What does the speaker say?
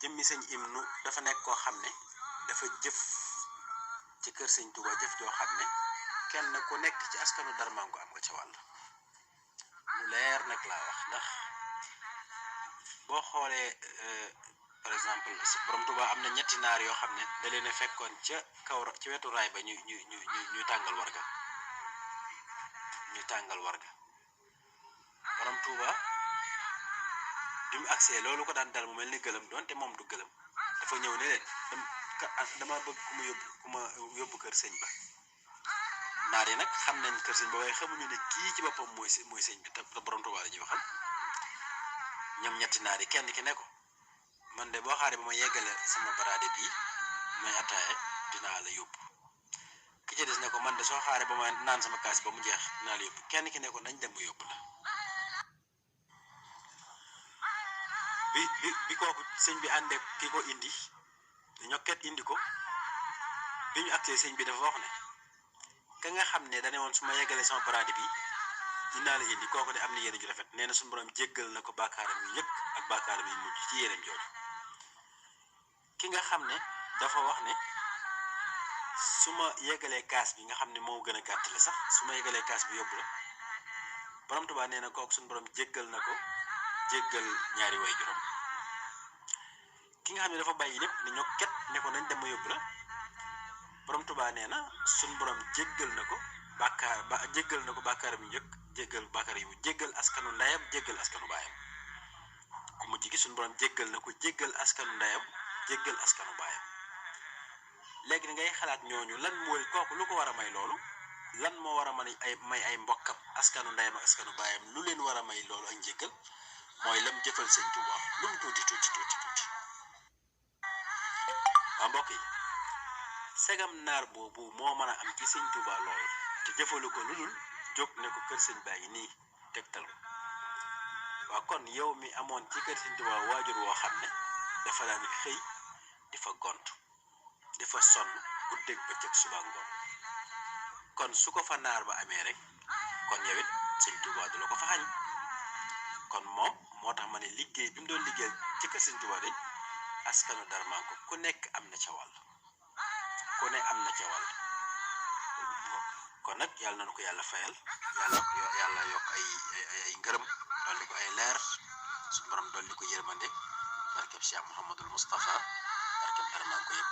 jëmmi sëñ Ibnu dafa nekk koo xam ne dafa jëf ci kër sëñ Tuubaa jëf joo xam ne kenn ku nekk ci askanu Darmanko am nga ca wàll lu leer nag laa wax ndax boo xoolee par exemple borom Tuubaa am na ñetti naar yoo xam ne da leen a fekkoon ca kaw ci wetu raay ba ñuy tàngal warga borom Tuubaa bi mu agsee loolu ko daan dal mu mel ni gëlëm donte moom du gëlëm dafa ñëw ne leen dama bëgg ku ma yóbbu kër sëñ ba naar yi nag xam nañ kër sëñ ba waaye xamuñu ne kii ci boppam mooy sëñ bi te borom Tuubaa la ñuy waxal ñoom ñetti naar yi kenn ki ne ko man de boo xaaree ba ma yeggale sama baraade bii may attaaye dinaa la yóbbu ki ci des ne ko man de soo xaaree ba ma naan sama kaas ba mu jeex dinaa la yóbbu kenn ki ne ko nañ dem ba yóbbu la bi kooku sëñ bi àndee ki ko indi ñokket indi ko bi ñu agsee sëñ bi dafa wax ne ka nga xam ne dane woon su ma yeggalee sama baraade bi dinaa la indi kooku de am na yéene ju rafet nee na suñu borom jéggal na ko bàkkaaram yu njëkk ak bàkkaaram yu mujj ci yéenam jooju ki nga xam ne dafa wax ne su ma yeggalee kaas bi nga xam ne moo gën a gàtt la sax su ma yeggalee kaas bi yóbbu la borom Tuubaa nee na kooku suñu borom jéggal na ko jéggal ñaari way juróom ki nga xam ne dafa bàyyi lépp ne ñokket ne ko nañ dem ma yóbbu la borom Tuubaa nee na suñu borom jéggal na ko bàkkaaram yu njëkk jéggal bàkkaar yu jéggal askanu ndayam jéggal askanu baayam ku mujj gi suñu borom jéggal na ko jéggal askanu ndayam jéggal askanu baayam léegi ni ngay xalaat ñooñu lan mooy kooku lu ko war a may loolu lan moo war a mën ay mbokkam askanu ndayam ak askanu baayam lu leen war a may loolu ak njéggal mooy lam jëfal sëñ Tuubaa lu mu tuuti waa mbokk yi segam naar boobu moo mën a am ci sëñ Tuubaa loolu te jëfalu ko lu dul jóg ne ko kër sëñ baa ngi nii tegtal ko waa kon yow mi amoon ci kër sëñ Tuubaa waajur woo xam ne dafa daan xëy di fa gont di fa sonn guddeeg bëccëg suba ngoon kon su ko fa naar ba amee rek kon yow it sëñ Tuubaa du la ko fa xañ kon moom moo tax ma ne liggéey bi mu doon liggéey ci kër sëñ Tuubaa de askanu Darmanko ku nekk am na ca wàll kon nag yàlla nañu ko yàlla fayal yàlla yokk ay ngërëm dolli ko ay leer su borom dolli ko yërmande barkeb Cheikh Mouhamadul Moustapha barkeb Darmanko yëpp